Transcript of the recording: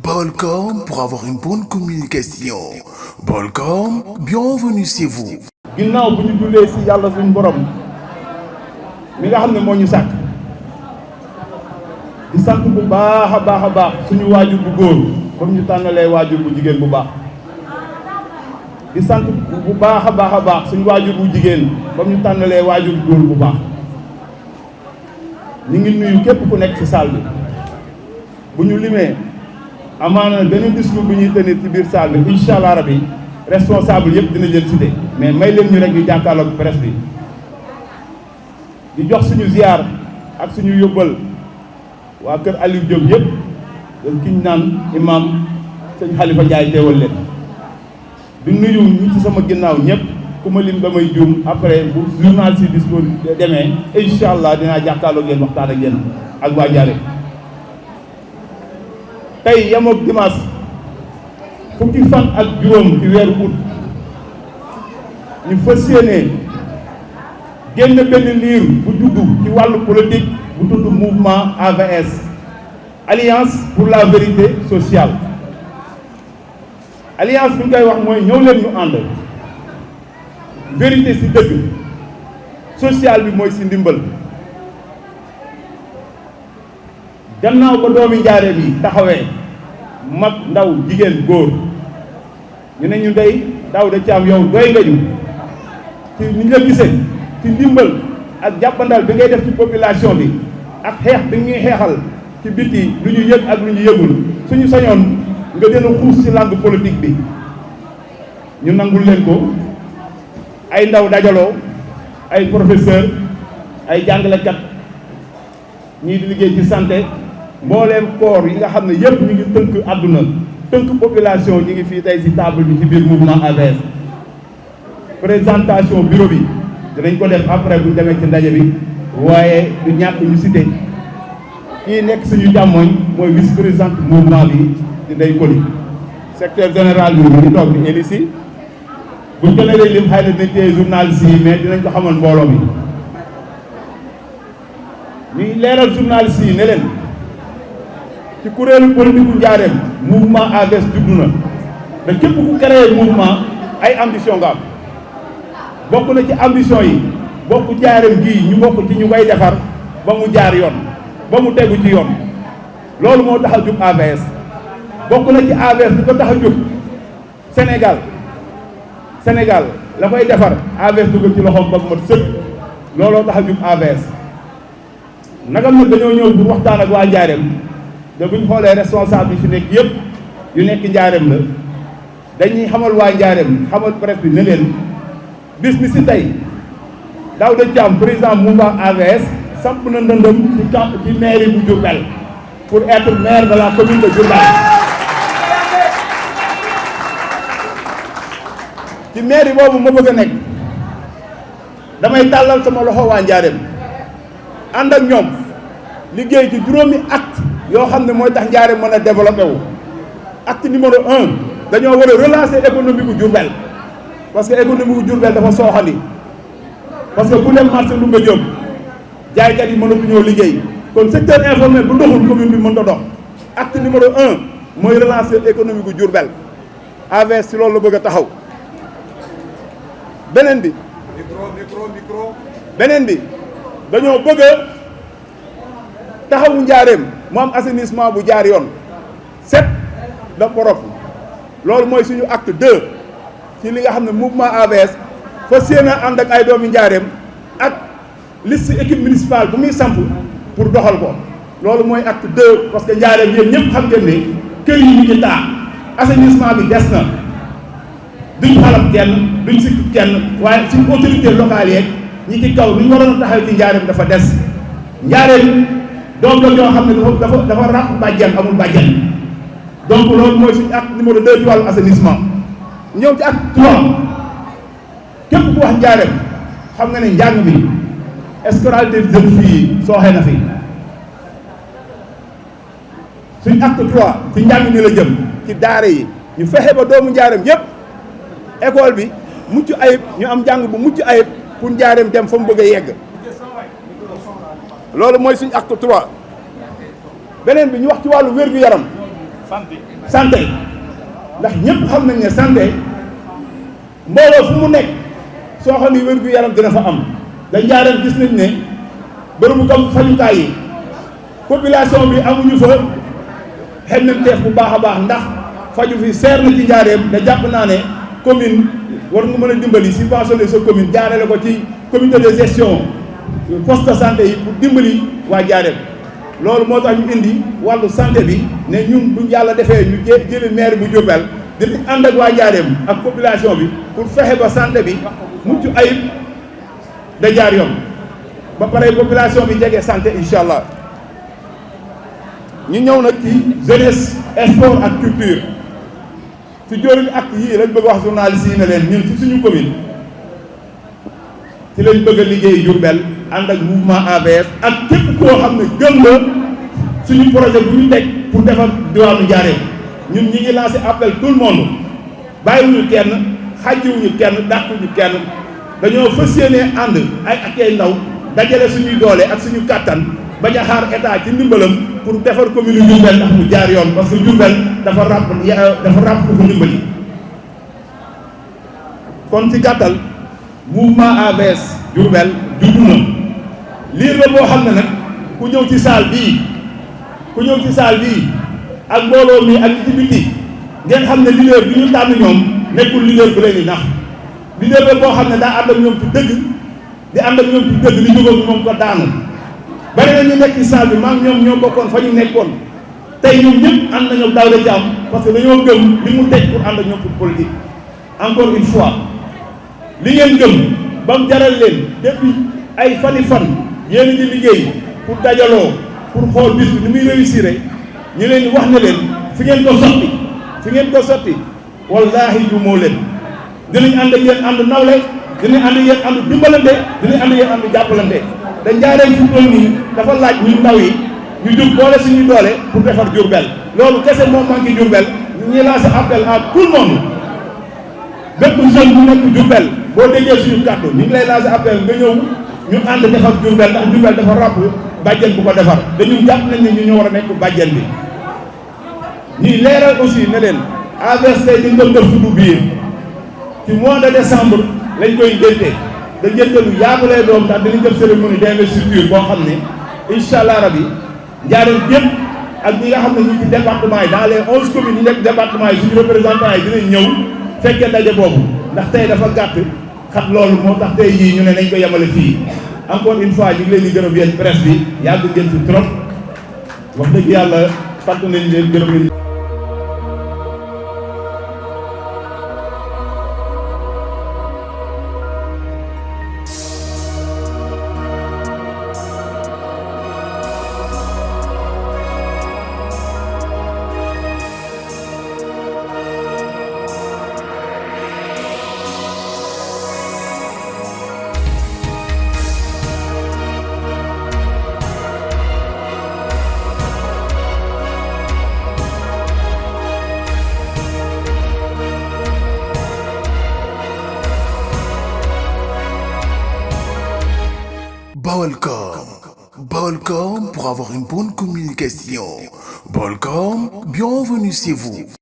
Bolcom pour avoir une bonne communication. Bolcom, bienvenue chez vous. ginnaaw bu ñu jullee ci yàlla suñu borom mi nga xam ne moo ñu sàkk di sant bu baax a baax suñu waajur bu góor ba ñu tànnalee waajur bu jigéen bu baax di sant bu baax a baax suñu waajur bu jigéen ba ñu tànnalee waajur bu góor bu baax ñu ngi nuyu képp ku nekk ci salle bi bu ñu limee amaana beneen discours bu ñuy tenir ci biir salle bi incha allah rabi responsable yëpp dina leen cité mais may leen ñu rek ñu jàkkaarloog presse bi di jox suñu ziar ak suñu yóbbal waa kër Aliou Diop yëpp dañ ki ñu naan imam sëñ Khalifa Ndiaye teewal leen di nuyu ñi ci sama ginnaaw ñëpp ku ma lim damay juum après bu journal si discours demee incha allah dinaa jàkkaarloog yéen waxtaan ak yéen ak waa Jaare tey yemoog dimanche fukki fan ak juróom ci weeru août ñu fas yéene génn benn liir bu juddu ci wàllu politique bu tudd mouvement AVS Alliance pour la vérité sociale alliance bi ñu koy wax mooy ñëw leen ñu ànd vérité ci dëgg social bi mooy ci ndimbal gannaaw ba doomi Njaaréem yi taxawee mag ndaw jigéen góor ñu ne ñu dey Daouda Thiam yow doy nga ñu ci ni ñu la gisee ci ndimbal ak jàppandal bi ngay def ci population bi ak xeex bi ñuy xeexal ci biti lu ñu yëg ak lu ñu yëgul suñu sañoon nga gën a xuus ci langue politique bi ñu nangul leen ko ay ndaw dajaloo ay professeur ay jàngalekat ñii di liggéey ci santé mbooleem corps yi nga xam ne yëpp ñu ngi tënk àdduna tënk population ñi ngi fii tey ci table bi ci biir mouvement AVS présentation bureau bi dinañ ko def après bu ñu demee ci ndaje bi waaye du ñàkk ñu cité kii nekk suñu jàmmooñ mooy vice présidente mouvement bi di Ndeye Coly secrétaire général bi mu ngi toog di Elissi buñ ko lee lim xëy na dinañ téye journaliste yi mais dinañ ko xamal mbooloo mi ñuy leeral journaliste yi ne leen ci kuréelu politique bu Njaaréem mouvement AVS juddu na da képp ku créé mouvement ay ambition nga am bokk na ci ambition yi bokk Njaaréem gii ñu bokk ci ñu koy defar ba mu jaar yoon ba mu tegu ci yoon loolu moo tax a jóg AVS bokk na ci AVS li ko tax a jóg Sénégal la koy defar AVS dugg ci loxoom ba mu mat sëkk looloo tax a jóg AVS nagam nag dañoo ñëw pour waxtaan ak waa Njaaréem da bu ñu xoolee responsable yi fi nekk yëpp yu nekk Njaaréem la dañuy xamal waa Njaaréem xamal presse bi ne leen bis bi si tey Daouda Thiam président mouvement AVS samp na ndëndëm ci mairie bu Diourbel pour être maire de la commune de Diourbel ci mairie boobu ma bëgg a nekk damay tàllal sama loxo waa Njaaréem ànd ak ñoom liggéey ci juróomi acte yoo xam ne mooy tax Njaaréem mën a développé wu acte numéro 1 dañoo war a relancer économie bu Diourbel parce que économie bu Diourbel dafa sooxandi parce que ku dem marché Ndoumbé Diop jaaykat yi mënatu ñoo liggéey kon secteur informel bu doxul commune bi mën ta dox acte numéro 1 mooy relancer économie bu Diourbel AVS ci loolu la bëgg a taxaw beneen bi dañoo bëgg a taxawu Njaaréem mu am assainissement bu jaar yoon set da propre loolu mooy suñu acte 2 ci li nga xam ne mouvement AVS fas yéene ànd ak ay doomi Njaaréem ak liste équipe municipale bu muy samp pour doxal ko loolu mooy acte 2 parce que Njaaréem yéen ñëpp xam ngeen ne kër yi ñu ngi taa assainissement bi des na duñ xalab kenn duñ sikk kenn waaye suñu autorité locale yeeg ñi ci kaw lu ñu waroon a taxaw ci Njaaréem dafa des Njaaréem doom la ñoo xam ne dafa ràpp bàjjen amul bàjjen donc loolu mooy suñu acte numéro 2 ci wàllu assainissement ñëw ci acte 3 képp ku wax Njaaréem xam nga ne njàng bi scolarité jeune fille yi sooxe na fi suñu acte 3 ci njàng mi la jëm ci daara yi ñu fexe ba doomu Njaaréem yépp école bi mucc ayib ñu am njàng bu mucc ayib pour Njaaréem dem fa mu bëgg a yegg loolu mooy suñu acte 3 beneen bi ñu wax ci wàllu wér-gu-yaram santé ndax ñëpp xam nañ ne santé mbooloo fu mu nekk soo xam ne wér-gu-yaram dina fa am da Njaaréem gis nañ ne bërëbu comme fajukaay yi population bi amuñu fa xemmeemteef bu baax a baax ndax faju fi seer na ci Njaaréem da jàpp naa ne commune war nga mën a dimbali subventionner sa commune jaarale ko ci comité de gestion poste de santé yi pour dimbali waa Njaaréem loolu moo tax ñu indi wàllu santé bi ne ñun bu yàlla defee ñu jëli maire bu Diourbel dinañ ànd ak waa Njaaréem ak population bi pour fexe ba santé bi mucc ayib da jaar yoon ba pare population bi jege santé incha allah. ñu ñëw nag ci jeunesse sport ak culture ci jóoruñu acte yii lañ bëgg wax journaliste yi ne leen ñun ci suñu commune ci lañ bëgg a liggéey Diourbel ànd ak mouvement AVS ak képp koo xam ne gëm nga suñu projet bu ñu teg pour defar diwaanu Njaaréem ñun ñi ngi lancé appel tout le monde bàyyiwuñu kenn xàjjiwuñu kenn dàquñu kenn dañoo fas yéene ànd ak ay ndaw dajale suñuy doole ak suñu kàttan bañ a xaar état ci ndimbalam pour defar commune Diourbel ndax mu jaar yoon parce que Diourbel dafa ràpp ko ndimbali kon ci gàttal mouvement AVS Diourbel juddu na liir la boo xam ne nag ku ñëw ci salle bii ak mbooloo mi ak ci biti ngeen xam ne leader bi ñu tànn ñoom nekkul leader bu leen di nax leader la boo xam ne daa ànd ak ñoom ci dëgg di ànd ak ñoom ci dëgg li jógoon moom ko daanu bari na ñu nekk ci salle bi maa ngi ñoom ñoo bokkoon fa ñu nekkoon tey ñoom ñëpp ànd nañoo Daouda Thiam parce que dañoo gëm li mu teg pour ànd ak ñoom pour politique. encore une fois li ngeen gëm ba mu jaral leen depuis ay fan yéen a ngi liggéey pour dajaloo pour xool bis bi ni muy réussir ñu leen wax ne leen fi ngeen ko sotti wallaahi du moo leen dinañ ànd ak yéen ànd nawle dinañ ànd ak yéen ànd dimbalante dinañ ànd ak yéen ànd jàppalante. da Njaaréem fu toll nii dafa laaj ñu ndaw yi ñu jóg boole suñuy doole pour defar Diourbel loolu kese moom manqué Diourbel ñu ngi lancé appel à tout le monde bépp jeune bu nekk Diourbel boo déggee suñu kàddu ñu ngi lay lancé appel nga ñëw ñu ànd defar Diourbel ndax Diourbel dafa ràpp bàjjen bu ko defar dañu jàpp nañ ne ñu ñoo war a nekk bàjjen bi. ñuy leeral aussi ne leen AVS tey ñu doon def suñu biir ci mois de décembre lañ koy ngénte da ngénte lu yaatu lay doom ndax dinañ def cérémonie d'investiture boo xam ne incha allah rabi Njaaréem yëpp ak ñi nga xam ne ñu ci département yi dans les 11 communes yi nekk département yi suñu représentants yi dinañ ñëw fekkee daje boobu ndax tey dafa gàtt xat loolu moo tax tey jii ñu ne nañ ko yemale fii encore une fois ñu ngi leen di gërëm yéen presse bi yàgg ngeen fi trop wax dëgg yàlla fàtt nañ leen gërëm leen. Balcom pour avoir une bonne communication. Balcom, bienvenue chez vous.